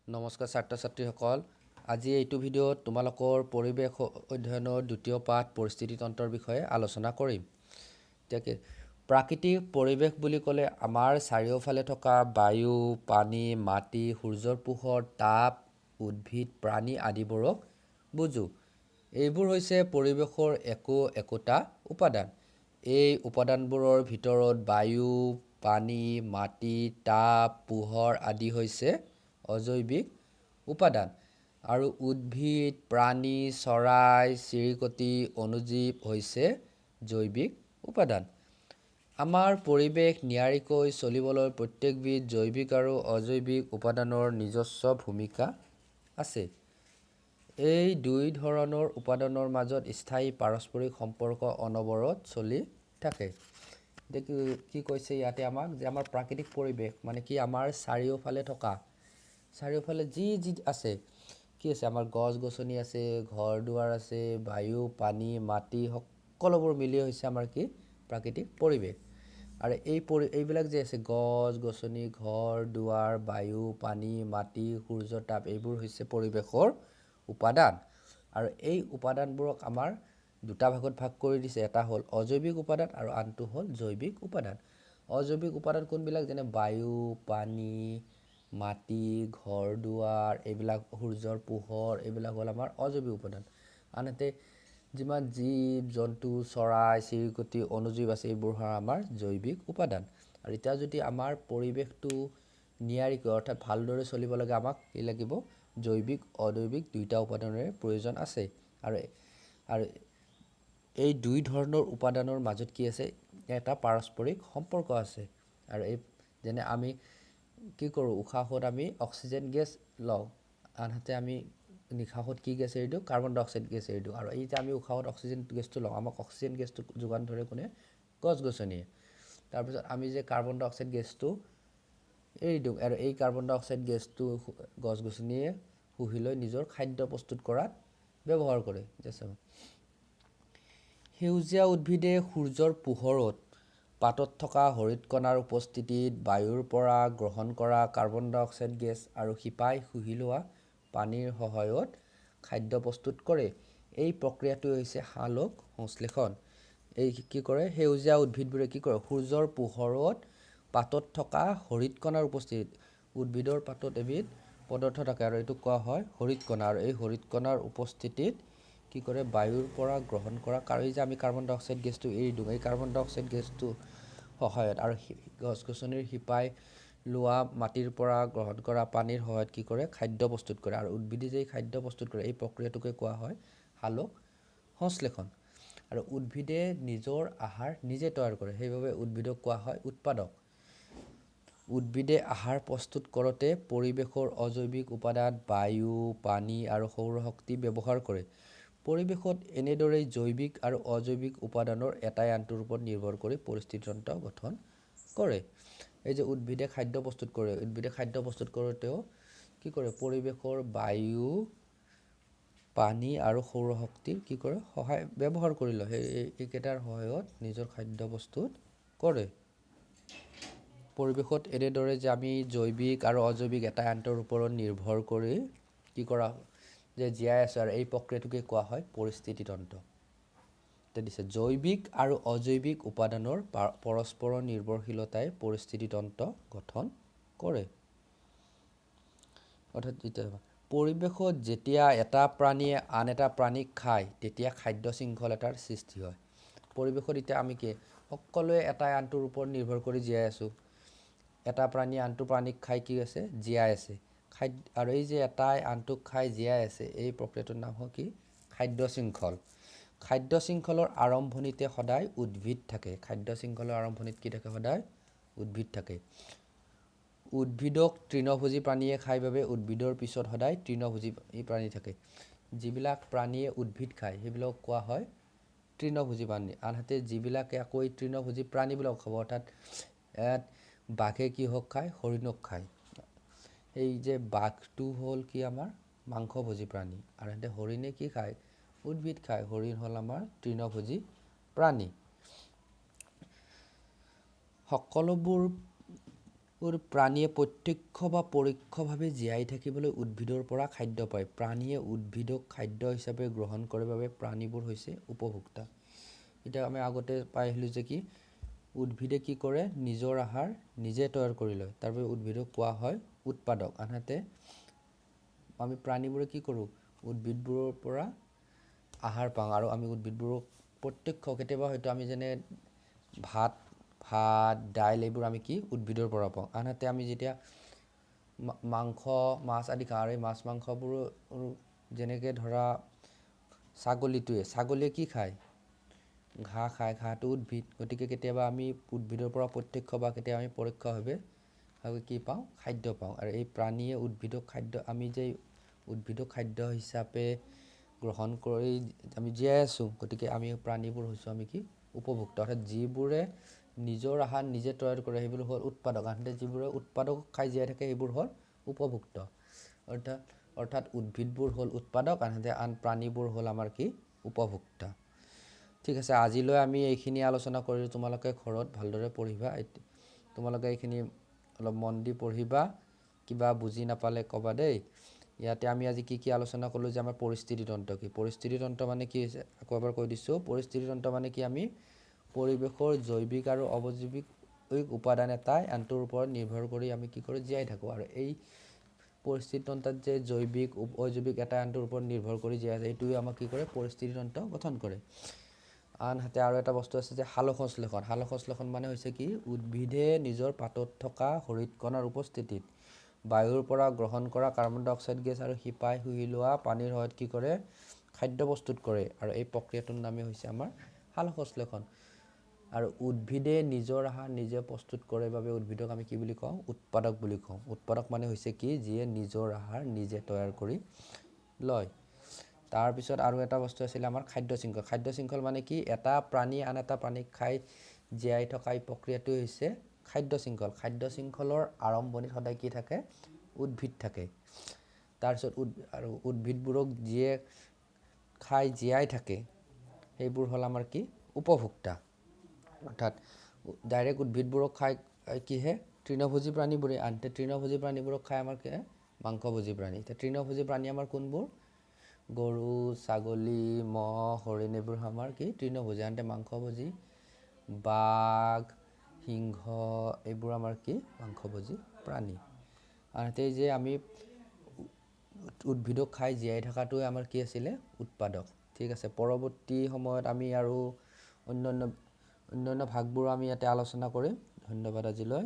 নমস্কাৰ ছাত্ৰ ছাত্ৰীসকল, আজি এইটো ভিডিঅ'ত তোমালোকৰ পৰিৱেশ অধ্যয়নৰ দ্বিতীয় পাঠ পৰিস্থিতিতন্ত্ৰৰ বিষয়ে আলোচনা কৰিম। এতিয়া প্ৰাকৃতিক পৰিৱেশ বুলি ক'লে আমাৰ চাৰিওফালে থকা বায়ু, পানী, মাটি, সূৰ্যৰ পোহৰ, তাপ, উদ্ভিদ, প্ৰাণী আদিবোৰক বুজোঁ। এইবোৰ হৈছে পৰিৱেশৰ একো একোটা উপাদান। এই উপাদানবোৰৰ ভিতৰত বায়ু, পানী, মাটি, তাপ, পোহৰ আদি হৈছে অজৈৱিক উপাদান আৰু উদ্ভিদ, প্ৰাণী, চৰাই চিৰিকটি, অণুজীৱ হৈছে জৈৱিক উপাদান। আমাৰ পৰিৱেশ নিয়াৰিকৈ চলিবলৈ প্ৰত্যেকবিধ জৈৱিক আৰু অজৈৱিক উপাদানৰ নিজস্ব ভূমিকা আছে। এই দুই ধৰণৰ উপাদানৰ মাজত স্থায়ী পাৰস্পৰিক সম্পৰ্ক অনবৰত চলি থাকে। এতিয়া কি কৈছে ইয়াতে আমাক যে আমাৰ প্ৰাকৃতিক পৰিৱেশ মানে কি? আমাৰ চাৰিওফালে থকা, চাৰিওফালে যি যি আছে, কি আছে? আমাৰ গছ গছনি আছে, ঘৰ দুৱাৰ আছে, বায়ু, পানী, মাটি সকলোবোৰ মিলি হৈছে আমাৰ কি? প্ৰাকৃতিক পৰিৱেশ। আৰু এইবিলাক যে আছে, গছ গছনি, ঘৰ দুৱাৰ, বায়ু, পানী, মাটি, সূৰ্যৰ তাপ, এইবোৰ হৈছে পৰিৱেশৰ উপাদান। আৰু এই উপাদানবোৰক আমাৰ দুটা ভাগত ভাগ কৰি দিছে। এটা হ'ল অজৈৱিক উপাদান আৰু আনটো হ'ল জৈৱিক উপাদান। অজৈৱিক উপাদান কোনবিলাক? যেনে বায়ু, পানী, মাটি, ঘৰ দুৱাৰ, এইবিলাক, সূৰ্যৰ পোহৰ, এইবিলাক হ'ল আমাৰ অজৈৱিক উপাদান। আনহাতে যিমান জীৱ জন্তু, চৰাই চিৰিকটি, অণুজীৱ আছে, এইবোৰ হ'ল আমাৰ জৈৱিক উপাদান। আৰু এতিয়া যদি আমাৰ পৰিৱেশটো নিয়াৰিকৈ অৰ্থাৎ ভালদৰে চলিব লাগে, আমাক কি লাগিব? জৈৱিক অজৈৱিক দুয়োটা উপাদানৰে প্ৰয়োজন আছে। আৰু এই দুই ধৰণৰ উপাদানৰ মাজত কি আছে? এটা পাৰস্পৰিক সম্পৰ্ক আছে। আৰু এই যেনে আমি কি কৰোঁ? উশাহত আমি অক্সিজেন গেছ লওঁ, আনহাতে আমি নিশাহত কি গেছ এৰি দিওঁ? কাৰ্বন ডাই অক্সাইড গেছ এৰি দিওঁ। আৰু এই যে আমি উশাহত অক্সিজেন গেছটো লওঁ, আমাক অক্সিজেন গেছটো যোগান ধৰে কোনে? গছ গছনিয়ে। তাৰপিছত আমি যে কাৰ্বন ডাই অক্সাইড গেছটো এৰি দিওঁ, আৰু এই কাৰ্বন ডাই অক্সাইড গেছটো গছ গছনিয়ে শুহি লৈ নিজৰ খাদ্য প্ৰস্তুত কৰাত ব্যৱহাৰ কৰে। সেউজীয়া উদ্ভিদে সূৰ্যৰ পোহৰত পাতত থকা হৰিৎকণাৰ উপস্থিতিত বায়ুৰ পৰা গ্ৰহণ কৰা কাৰ্বন ডাই অক্সাইড গেছ আৰু শিপাই শুহি লোৱা পানীৰ সহায়ত খাদ্য প্ৰস্তুত কৰে। এই প্ৰক্ৰিয়াটো হৈছে সালোক সংশ্লেষণ। এই কি কৰে? সেউজীয়া উদ্ভিদবোৰে কি কৰে? সূৰ্যৰ পোহৰত পাতত থকা হৰিৎকণাৰ উপস্থিতিত, উদ্ভিদৰ পাতত এবিধ পদাৰ্থ থাকে আৰু এইটোক কোৱা হয় হৰিৎকণা, আৰু এই হৰিৎকণাৰ উপস্থিতিত কি কৰে? বায়ুৰ পৰা গ্ৰহণ কৰা, এই যে আমি কাৰ্বন ডাই অক্সাইড গেছটো এৰি দিওঁ, এই কাৰ্বন ডাই অক্সাইড গেছটো সহায়ত আৰু গছ গছনিৰ শিপাই লোৱা মাটিৰ পৰা গ্ৰহণ কৰা পানীৰ সহায়ত কি কৰে? খাদ্য প্ৰস্তুত কৰে। আৰু উদ্ভিদে যে খাদ্য প্ৰস্তুত কৰে, এই প্ৰক্ৰিয়াটোকে কোৱা হয় সালোক সংশ্লেষণ। আৰু উদ্ভিদে নিজৰ আহাৰ নিজে তৈয়াৰ কৰে, সেইবাবে উদ্ভিদক কোৱা হয় উৎপাদক। উদ্ভিদে আহাৰ প্ৰস্তুত কৰোঁতে পৰিৱেশৰ অজৈৱিক উপাদান বায়ু, পানী আৰু সৌৰশক্তি ব্যৱহাৰ কৰে। পৰিৱেশত এনেদৰেই জৈৱিক আৰু অজৈৱিক উপাদানৰ এটাই আনটোৰ ওপৰত নিৰ্ভৰ কৰি পৰিস্থিতিতন্ত্ৰ গঠন কৰে। এই যে উদ্ভিদে খাদ্য প্ৰস্তুত কৰে, উদ্ভিদে খাদ্য প্ৰস্তুত কৰোঁতেও কি কৰে? পৰিৱেশৰ বায়ু, পানী আৰু সৌৰশক্তিৰ কি কৰে? সহায় ব্যৱহাৰ কৰি লয়। সেই এইকেইটাৰ সহায়ত নিজৰ খাদ্য প্ৰস্তুত কৰে। পৰিৱেশত এনেদৰে যে আমি জৈৱিক আৰু অজৈৱিক এটাই আনটোৰ ওপৰত নিৰ্ভৰ কৰি কি কৰা যে জীয়াই আছোঁ, আৰু এই প্ৰক্ৰিয়াটোকে কোৱা হয় পৰিস্থিতিতন্ত্ৰ। এতিয়া দিছে, জৈৱিক আৰু অজৈৱিক উপাদানৰ পৰস্পৰ নিৰ্ভৰশীলতাই পৰিস্থিতিতন্ত্ৰ গঠন কৰে। অৰ্থাৎ এতিয়া পৰিৱেশত যেতিয়া এটা প্ৰাণীয়ে আন এটা প্ৰাণীক খায়, তেতিয়া খাদ্য শৃংখল এটাৰ সৃষ্টি হয়। পৰিৱেশত এতিয়া আমি কি সকলোৱে এটাই আনটোৰ ওপৰত নিৰ্ভৰ কৰি জীয়াই আছোঁ। এটা প্ৰাণীয়ে আনটো প্ৰাণীক খাই কি আছে? জীয়াই আছে। আৰু এই যে এটাই আনটোক খাই জীয়াই আছে, এই প্ৰক্ৰিয়াটোৰ নাম হ'ল কি? খাদ্য শৃংখল। খাদ্য শৃংখলৰ আৰম্ভণিতে সদায় উদ্ভিদ থাকে। খাদ্য শৃংখলৰ আৰম্ভণিত কি থাকে? সদায় উদ্ভিদ থাকে। উদ্ভিদক তৃণভোজী প্ৰাণীয়ে খায় বাবে উদ্ভিদৰ পিছত সদায় তৃণভোজী প্ৰাণী থাকে। যিবিলাক প্ৰাণীয়ে উদ্ভিদ খায়, সেইবিলাকক কোৱা হয় তৃণভোজী প্ৰাণী। আনহাতে যিবিলাকে আকৌ এই তৃণভোজী প্ৰাণীবিলাকক খাব, অৰ্থাৎ ইয়াত বাঘে কিহক খায়? হৰিণক খায়। এই যে বাঘটো হ'ল কি? আমাৰ মাংসভোজী প্ৰাণী। আনহাতে হৰিণে কি খায়? উদ্ভিদ খায়। হৰিণ হ'ল আমাৰ তৃণভোজী প্ৰাণী। সকলোবোৰ প্ৰাণীয়ে প্ৰত্যক্ষ বা পৰোক্ষভাৱে জীয়াই থাকিবলৈ উদ্ভিদৰ পৰা খাদ্য পায়। প্ৰাণীয়ে উদ্ভিদক খাদ্য হিচাপে গ্ৰহণ কৰে বাবে প্ৰাণীবোৰ হৈছে উপভোক্তা। এতিয়া আমি আগতে পাই আহিলোঁ যে কি উদ্ভিদে কি কৰে, নিজৰ আহাৰ নিজে তৈয়াৰ কৰি লয়, তাৰ বাবে উদ্ভিদক কোৱা হয় উৎপাদক। আনহাতে আমি প্ৰাণীবোৰে কি কৰোঁ, উদ্ভিদবোৰৰ পৰা আহাৰ পাওঁ আৰু আমি উদ্ভিদবোৰক প্ৰত্যক্ষ কেতিয়াবা হয়তো আমি যেনে ভাত ভাত দাইল এইবোৰ আমি কি উদ্ভিদৰ পৰা পাওঁ। আনহাতে আমি যেতিয়া মাংস মাছ আদি খাওঁ, আৰু এই মাছ মাংসবোৰো যেনেকৈ ধৰা ছাগলীয়ে কি খায়, ঘাঁহ খায়, ঘাঁহটো উদ্ভিদ। গতিকে কেতিয়াবা আমি উদ্ভিদৰ পৰা প্ৰত্যক্ষ বা কেতিয়াবা আমি পৰোক্ষভাৱে কি পাওঁ, খাদ্য পাওঁ। আৰু এই প্ৰাণীয়ে উদ্ভিদক খাদ্য, আমি যে উদ্ভিদক খাদ্য হিচাপে গ্ৰহণ কৰি আমি জীয়াই আছোঁ, গতিকে আমি প্ৰাণীবোৰ হৈছোঁ আমি কি উপভোক্তা। অৰ্থাৎ যিবোৰে নিজৰ আহাৰ নিজে তৈয়াৰ কৰে সেইবোৰ হ'ল উৎপাদক, আনহাতে যিবোৰে উৎপাদক খাই জীয়াই থাকে সেইবোৰ হ'ল উপভোক্তা। অৰ্থাৎ উদ্ভিদবোৰ হ'ল উৎপাদক, আনহাতে আন প্ৰাণীবোৰ হ'ল আমাৰ কি উপভোক্তা। ঠিক আছে, আজিলৈ আমি এইখিনি আলোচনা কৰিলোঁ। তোমালোকে ঘৰত ভালদৰে পঢ়িবা, তোমালোকে এইখিনি অলপ মন দি পঢ়িবা, কিবা বুজি নাপালে ক'বা দেই। ইয়াতে আমি আজি কি কি আলোচনা কৰিলোঁ যে আমাৰ পৰিস্থিতিতন্ত্ৰ কি, পৰিস্থিতিতন্ত্ৰ মানে কি হৈছে আকৌ এবাৰ কৈ দিছোঁ। পৰিস্থিতিতন্ত্ৰ মানে কি, আমি পৰিৱেশৰ জৈৱিক আৰু অজৈৱিক উপাদান এটাই আনটোৰ ওপৰত নিৰ্ভৰ কৰি আমি কি কৰোঁ, জীয়াই থাকোঁ। আৰু এই পৰিস্থিতিতন্ত্ৰত যে জৈৱিক অজৈৱিক এটা আনটোৰ ওপৰত নিৰ্ভৰ কৰি জীয়াই আছে, এইটোৱে আমাক কি কৰে, পৰিস্থিতিতন্ত্ৰ গঠন কৰে। আনহাতে আৰু এটা বস্তু আছে যে সালোক সংশ্লেষণ। সালোক সংশ্লেষণ মানে হৈছে কি, উদ্ভিদে নিজৰ পাতত থকা হৰিৎকণাৰ উপস্থিতিত বায়ুৰ পৰা গ্ৰহণ কৰা কাৰ্বন ডাই অক্সাইড গেছ আৰু শিপাই শুহি লোৱা পানীৰ সহায়ত কি কৰে, খাদ্য প্ৰস্তুত কৰে। আৰু এই প্ৰক্ৰিয়াটোৰ নামেই হৈছে আমাৰ সালোক সংশ্লেষণ। আৰু উদ্ভিদে নিজৰ আহাৰ নিজে প্ৰস্তুত কৰে বাবে উদ্ভিদক আমি কি বুলি কওঁ, উৎপাদক বুলি কওঁ। উৎপাদক মানে হৈছে কি, যিয়ে নিজৰ আহাৰ নিজে তৈয়াৰ কৰি লয়। তাৰপিছত আৰু এটা বস্তু আছিলে আমাৰ খাদ্য শৃংখল। খাদ্য শৃংখল মানে কি, এটা প্ৰাণী আন এটা প্ৰাণীক খাই জীয়াই থকা এই প্ৰক্ৰিয়াটোৱে হৈছে খাদ্য শৃংখল। খাদ্য শৃংখলৰ আৰম্ভণিত সদায় কি থাকে, উদ্ভিদ থাকে। তাৰপিছত আৰু উদ্ভিদবোৰক যিয়ে খাই জীয়াই থাকে সেইবোৰ হ'ল আমাৰ কি, উপভোক্তা। অৰ্থাৎ ডাইৰেক্ট উদ্ভিদবোৰক খাই কিহে, তৃণভোজী প্ৰাণীবোৰে। আনহাতে তৃণভোজী প্ৰাণীবোৰক খাই আমাৰ কি, মাংসভোজী প্ৰাণী। এতিয়া তৃণভোজী প্ৰাণী আমাৰ কোনবোৰ, গৰু, ছাগলী, ম'হ, হৰিণ, এইবোৰ আমাৰ কি তৃণভোজী। আনহাতে মাংসভোজী বাঘ, সিংহ, এইবোৰ আমাৰ কি মাংসভোজী প্ৰাণী। আনহাতে যে আমি উদ্ভিদক খাই জীয়াই থকাটোৱে আমাৰ কি আছিলে, উৎপাদক। ঠিক আছে, পৰৱৰ্তী সময়ত আমি আৰু অন্যান্য ভাগবোৰো আমি ইয়াতে আলোচনা কৰিম। ধন্যবাদ আজিলৈ।